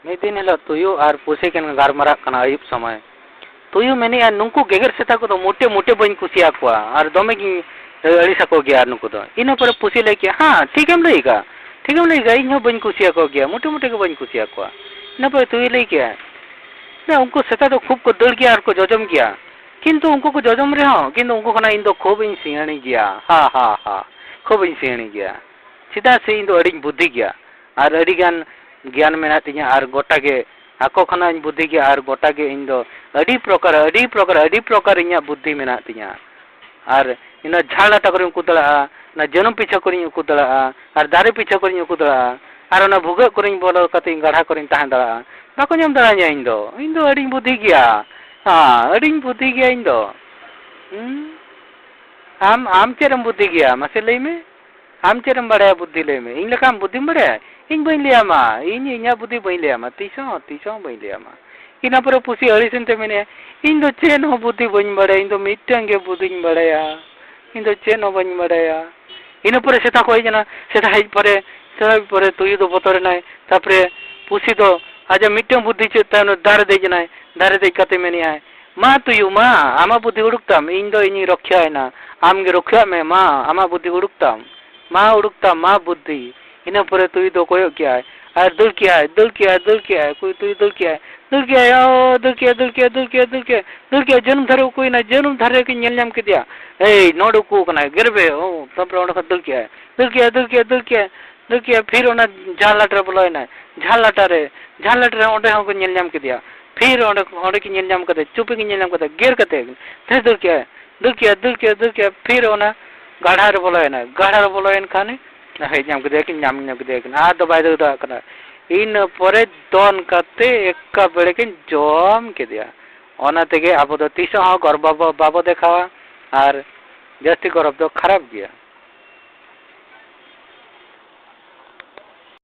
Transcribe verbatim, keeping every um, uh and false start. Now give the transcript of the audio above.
ᱢᱤᱫ ᱫᱤᱱ ᱦᱤᱞᱳᱜ ᱛᱩᱭᱩ ᱟᱨ ᱯᱩᱥᱤ ᱠᱤᱱ ᱜᱟᱞᱢᱟᱨᱟᱜ ᱠᱟᱱᱟ ᱟᱹᱭᱩᱵ ᱥᱚᱢᱚᱭ᱾ ᱛᱩᱭᱩ ᱢᱮᱱᱮᱫᱼᱟ, "ᱱᱩᱠᱩ ᱜᱮᱜᱮᱨ ᱥᱮᱛᱟ ᱠᱚᱫᱚ ᱢᱚᱴᱮ ᱢᱚᱴᱮ ᱵᱟᱹᱧ ᱠᱩᱥᱤᱭᱟᱠᱚᱣᱟ ᱟᱨ ᱫᱚᱢᱮ ᱜᱤᱧ ᱟᱹᱲᱤᱥ ᱟᱠᱚ ᱜᱮᱭᱟ ᱱᱩᱠᱩ ᱫᱚ᱾" ᱤᱱᱟᱹ ᱯᱚᱨᱮ ᱯᱩᱥᱤ ᱞᱟᱹᱭ ᱠᱮᱫᱼᱟ, "ᱦᱮᱸ, ᱴᱷᱤᱠᱮᱢ ᱞᱟᱹᱭ ᱟᱠᱟᱫᱼᱟ, ᱴᱷᱤᱠᱮᱢ ᱞᱟᱹᱭ ᱟᱠᱟᱫᱼᱟ, ᱤᱧ ᱦᱚᱸ ᱵᱟᱹᱧ ᱠᱩᱥᱤᱭᱟᱠᱚ ᱜᱮᱭᱟ, ᱢᱚᱴᱮ ᱢᱚᱴᱮ ᱜᱮ ᱵᱟᱹᱧ ᱠᱩᱥᱤᱭᱟᱠᱚᱣᱟ᱾" ᱤᱱᱟᱹ ᱯᱚᱨᱮ ᱛᱩᱭᱩ ᱞᱟᱹᱭ ᱠᱮᱫᱼᱟ, ᱦᱮᱸ, ᱩᱱᱠᱩ ᱥᱮᱛᱟ ᱫᱚ ᱠᱷᱩᱵ ᱠᱚ ᱫᱟᱹᱲ ᱜᱮᱭᱟ ᱟᱨ ᱠᱚ ᱡᱚᱡᱚᱢ ᱜᱮᱭᱟ, ᱠᱤᱱᱛᱩ ᱩᱱᱠᱩ ᱠᱚ ᱡᱚᱡᱚᱢ ᱨᱮᱦᱚᱸ, ᱠᱤᱱᱛᱩ ᱩᱱᱠᱩ ᱠᱷᱚᱱᱟᱜ ᱤᱧ ᱫᱚ ᱠᱷᱩᱵ ᱤᱧ ᱥᱤᱭᱟᱹᱲᱤ ᱜᱮᱭᱟ, ᱦᱟ ᱦᱟ ᱦᱟ, ᱠᱷᱩᱵ ᱤᱧ ᱥᱤᱭᱟᱹᱲᱤ ᱜᱮᱭᱟ, ᱪᱮᱫᱟᱜ ᱥᱮ ᱤᱧ ᱫᱚ ᱟᱹᱰᱤᱧ ᱵᱩᱫᱽᱫᱷᱤ ᱜᱮᱭᱟ ᱟᱨ ᱟᱹᱰᱤ ᱜᱟᱱ ᱜᱮᱭᱟᱱ ᱢᱮᱱᱟᱜ ᱛᱤᱧᱟᱹ ᱟᱨ ᱜᱚᱴᱟ ᱜᱮ ᱟᱠᱚ ᱠᱷᱚᱱᱟᱜ ᱤᱧ ᱵᱩᱫᱽᱫᱷᱤ ᱜᱮᱭᱟ ᱟᱨ ᱜᱚᱴᱟ ᱜᱮ ᱤᱧ ᱫᱚ ᱟᱹᱰᱤ ᱯᱨᱚᱠᱟᱨ, ᱟᱹᱰᱤ ᱯᱨᱚᱠᱟᱨ, ᱟᱹᱰᱤ ᱯᱨᱚᱠᱟᱨ ᱤᱧᱟᱹᱜ ᱵᱩᱫᱽᱫᱷᱤ ᱢᱮᱱᱟᱜ ᱛᱤᱧᱟᱹ᱾ ᱟᱨ ᱤᱧ ᱫᱚ ᱡᱷᱟᱲ ᱞᱟᱴᱟ ᱠᱚᱨᱮᱧ ᱩᱠᱩ ᱫᱟᱲᱮᱭᱟᱜᱼᱟ, ᱚᱱᱟ ᱡᱟᱹᱱᱩᱢ ᱯᱤᱪᱷᱟᱹ ᱠᱚᱨᱮᱧ ᱩᱠᱩ ᱫᱟᱲᱮᱭᱟᱜᱼᱟ, ᱟᱨ ᱫᱟᱨᱮ ᱯᱤᱪᱷᱟᱹ ᱠᱚᱨᱮᱧ ᱩᱠᱩ ᱫᱟᱲᱮᱭᱟᱜᱼᱟ, ᱟᱨ ᱚᱱᱟ ᱵᱷᱩᱜᱟᱹᱜ ᱠᱚᱨᱮᱧ ᱵᱚᱞᱚ ᱠᱟᱛᱮᱧ ᱜᱟᱲᱦᱟ ᱠᱚᱨᱮᱧ ᱛᱟᱦᱮᱸ ᱫᱟᱲᱮᱭᱟᱜᱼᱟ᱾ ᱵᱟᱠᱚ ᱧᱟᱢ ᱫᱟᱲᱮᱭᱟᱹᱧᱟ ᱤᱧ ᱫᱚ᱾ ᱤᱧ ᱫᱚ ᱟᱹᱰᱤᱧ ᱵᱩᱫᱽᱫᱷᱤ ᱜᱮᱭᱟ᱾ ᱦᱮᱸ, ᱟᱹᱰᱤᱧ ᱵᱩᱫᱽᱫᱷᱤ ᱜᱮᱭᱟ ᱤᱧ ᱫᱚ᱾ ᱦᱩᱸ? ᱟᱢ, ᱟᱢ ᱪᱮᱫ ᱮᱢ ᱵᱩᱫᱽᱫᱷᱤ ᱜᱮᱭᱟ? ᱢᱟᱥᱮ ᱞᱟᱹᱭ ᱢᱮ᱾ ᱟᱢ ᱪᱮᱫ ᱮᱢ ᱵᱟᱲᱟᱭᱟ ᱵᱩᱫᱽᱫᱷᱤ, ᱞᱟᱹᱭ ᱢᱮ? ᱤᱧ ᱞᱮᱠᱟᱢ ᱵᱩᱫᱽᱫᱷᱤᱢ ᱵᱟᱲᱟᱭᱟ? ᱤᱧ ᱵᱟᱹᱧ ᱞᱟᱹᱭᱟᱢᱟ, ᱤᱧ ᱤᱧᱟᱹᱜ ᱵᱩᱫᱽᱫᱷᱤ ᱵᱟᱹᱧ ᱞᱟᱹᱭᱟᱢᱟ, ᱛᱤᱥ ᱦᱚᱸ, ᱛᱤᱥ ᱦᱚᱸ ᱵᱟᱹᱧ ᱞᱟᱹᱭᱟᱢᱟ᱾ ᱤᱱᱟᱹ ᱯᱚᱨᱮ ᱯᱩᱥᱤ ᱟᱹᱲᱤᱥ ᱮᱱᱛᱮ ᱢᱮᱱᱮᱫᱼᱟ, "ᱤᱧ ᱫᱚ ᱪᱮᱫ ᱦᱚᱸ ᱵᱩᱫᱽᱫᱷᱤ ᱵᱟᱹᱧ ᱵᱟᱲᱟᱭᱟ, ᱤᱧ ᱫᱚ ᱢᱤᱫᱴᱟᱝ ᱜᱮ ᱵᱩᱫᱽᱫᱷᱤᱧ ᱵᱟᱲᱟᱭᱟ, ᱤᱧ ᱫᱚ ᱪᱮᱫ ᱦᱚᱸ ᱵᱟᱹᱧ ᱵᱟᱲᱟᱭᱟ᱾" ᱤᱱᱟᱹ ᱯᱚᱨᱮ ᱥᱮᱛᱟ ᱠᱚ ᱦᱮᱡ ᱮᱱᱟ, ᱥᱮᱛᱟ ᱦᱮᱡ ᱯᱚᱨᱮ, ᱥᱮᱛᱟ ᱦᱮᱡ ᱯᱚᱨᱮ ᱛᱩᱭᱩ ᱫᱚ ᱵᱚᱛᱚᱨ ᱮᱱᱟᱭ, ᱛᱟᱨᱯᱚᱨᱮ ᱯᱩᱥᱤ ᱫᱚ ᱟᱡᱟᱜ ᱢᱤᱫᱴᱟᱝ ᱵᱩᱫᱽᱫᱷᱤ ᱪᱮᱫ ᱛᱟᱭ, ᱚᱱᱟ ᱫᱟᱨᱮ ᱫᱮᱡ ᱮᱱᱟᱭ, ᱫᱟᱨᱮ ᱫᱮᱡ ᱠᱟᱛᱮ ᱢᱮᱱᱮᱫᱼᱟᱭ, "ᱢᱟ ᱛᱩᱭᱩ, ᱢᱟ, ᱟᱢᱟᱜ ᱵᱩᱫᱽᱫᱷᱤ ᱩᱰᱩᱠ ᱛᱟᱢ, ᱤᱧ ᱫᱚ ᱤᱧᱤᱧ ᱨᱚᱠᱷᱭᱟᱭᱮᱱᱟ, ᱟᱢ ᱜᱮ ᱨᱚᱠᱷᱭᱟᱜ ᱢᱮ, ᱢᱟ, ᱟᱢᱟᱜ ᱵᱩᱫᱽᱫᱷᱤ ᱩᱰᱩᱠ ᱛᱟᱢ, ᱢᱟ, ᱩᱰᱩᱠ ᱛᱟᱢ, ᱢᱟ ᱵᱩᱫᱽᱫᱷᱤ᱾" ᱤᱱᱟᱹ ᱯᱚᱨᱮ ᱛᱩᱭᱩ ᱫᱚ ᱠᱚᱭᱚᱜ ᱠᱮᱜᱼᱟᱭ, ᱟᱨ ᱫᱟᱹᱲ ᱠᱮᱜᱼᱟᱭ, ᱫᱟᱹᱲ ᱠᱮᱜᱼᱟᱭ, ᱫᱟᱹᱲ ᱠᱮᱜᱼᱟᱭ, ᱩᱠᱩ ᱛᱩᱭᱩ ᱫᱟᱹᱲ ᱠᱮᱜᱼᱟᱭ, ᱫᱟᱹᱲ ᱠᱮᱜᱼᱟᱭ, ᱳ, ᱫᱟᱹᱲ ᱠᱮᱜᱼᱟᱭ, ᱫᱟᱹᱲ ᱠᱮᱜᱼᱟᱭ, ᱫᱟᱹᱲ ᱠᱮᱜᱼᱟᱭ, ᱫᱟᱹᱲ ᱠᱮᱜᱼᱟᱭ, ᱡᱟᱹᱱᱩᱢ ᱫᱷᱟᱨᱮ ᱩᱠᱩᱭᱮᱱᱟᱭ, ᱡᱟᱹᱱᱩᱢ ᱫᱷᱟᱨᱮ ᱨᱮᱠᱤᱱ ᱧᱮᱞ ᱧᱟᱢ ᱠᱮᱫᱮᱭᱟ, "ᱮᱭ, ᱱᱚᱰᱮ ᱩᱠᱩ ᱟᱠᱟᱱᱟᱭ, ᱜᱮᱨ ᱵᱮ", ᱳ, ᱛᱟᱨᱯᱚᱨᱮ ᱚᱸᱰᱮ ᱠᱷᱚᱱ ᱫᱟᱹᱲ ᱠᱮᱜᱼᱟᱭ, ᱫᱟᱹᱲ ᱠᱮᱜᱼᱟᱭ, ᱫᱟᱹᱲ ᱠᱮᱜᱼᱟᱭ, ᱫᱟᱹᱲ ᱠᱮᱜᱼᱟᱭ, ᱫᱟᱹᱲ ᱠᱮᱜᱼᱟᱭ, ᱯᱷᱤᱨ ᱚᱱᱟ ᱡᱷᱟᱲ ᱞᱟᱴ ᱨᱮ ᱵᱚᱞᱚᱭᱮᱱᱟᱭ, ᱡᱷᱟᱲ ᱞᱟᱴᱟ ᱨᱮ, ᱡᱷᱟᱲ ᱞᱟᱴ ᱨᱮ ᱚᱸᱰᱮ ᱦᱚᱸ ᱠᱚ ᱧᱮᱞ ᱧᱟᱢ ᱠᱮᱫᱮᱭᱟ, ᱯᱷᱤᱨ ᱚᱸᱰᱮ, ᱚᱸᱰᱮ ᱠᱤᱱ ᱧᱮᱞ ᱧᱟᱢ ᱠᱮᱫᱮᱭᱟ, ᱪᱩᱯᱤ ᱠᱤᱱ ᱧᱮᱞ ᱧᱟᱢ ᱠᱮᱫᱮᱭᱟ, ᱜᱮᱨ ᱠᱟᱛᱮ ᱯᱷᱤᱨ ᱫᱟᱹᱲ ᱠᱮᱜᱼᱟᱭ, ᱫᱟᱹᱲ ᱠᱮᱜᱼᱟᱭ, ᱫᱟᱹᱲ ᱠᱮᱜᱼᱟᱭ, ᱫᱟᱹᱲ ᱠᱮᱜᱼᱟᱭ, ᱯᱷᱤᱨ ᱚᱱᱟ ᱜᱟᱲᱦᱟ ᱨᱮ ᱵᱚᱞᱚᱭᱮᱱᱟ, ᱜᱟᱲᱦᱟ ᱨᱮ ᱵᱚᱞᱚᱭᱮᱱ ᱠᱷᱟᱱ ᱦᱮᱡ ᱧᱟᱢ ᱠᱮᱫᱮᱭᱟ ᱠᱤᱱ, ᱧᱟᱢ ᱧᱟᱢ ᱠᱮᱫᱮᱭᱟ ᱠᱤᱱ, ᱟᱫᱚ ᱵᱟᱭ ᱫᱟᱹᱲ ᱫᱟᱲᱮᱭᱟᱜ ᱠᱟᱱᱟ᱾ ᱤᱱᱟᱹ ᱯᱚᱨᱮ ᱫᱚᱱ ᱠᱟᱛᱮ ᱮᱠᱮᱵᱟᱨᱮ ᱠᱤᱱ ᱡᱚᱢ ᱠᱮᱫᱮᱭᱟ᱾ ᱚᱱᱟ ᱛᱮᱜᱮ ᱟᱵᱚ ᱫᱚ ᱛᱤᱥᱚᱜ ᱦᱚᱸ ᱜᱚᱨᱵᱚ ᱵᱟᱵᱚ, ᱵᱟᱵᱚ ᱫᱮᱠᱷᱟᱣᱟ, ᱟᱨ ᱡᱟᱹᱥᱛᱤ ᱜᱚᱨᱚᱵᱽ ᱫᱚ ᱠᱷᱟᱨᱟᱯ ᱜᱮᱭᱟ᱾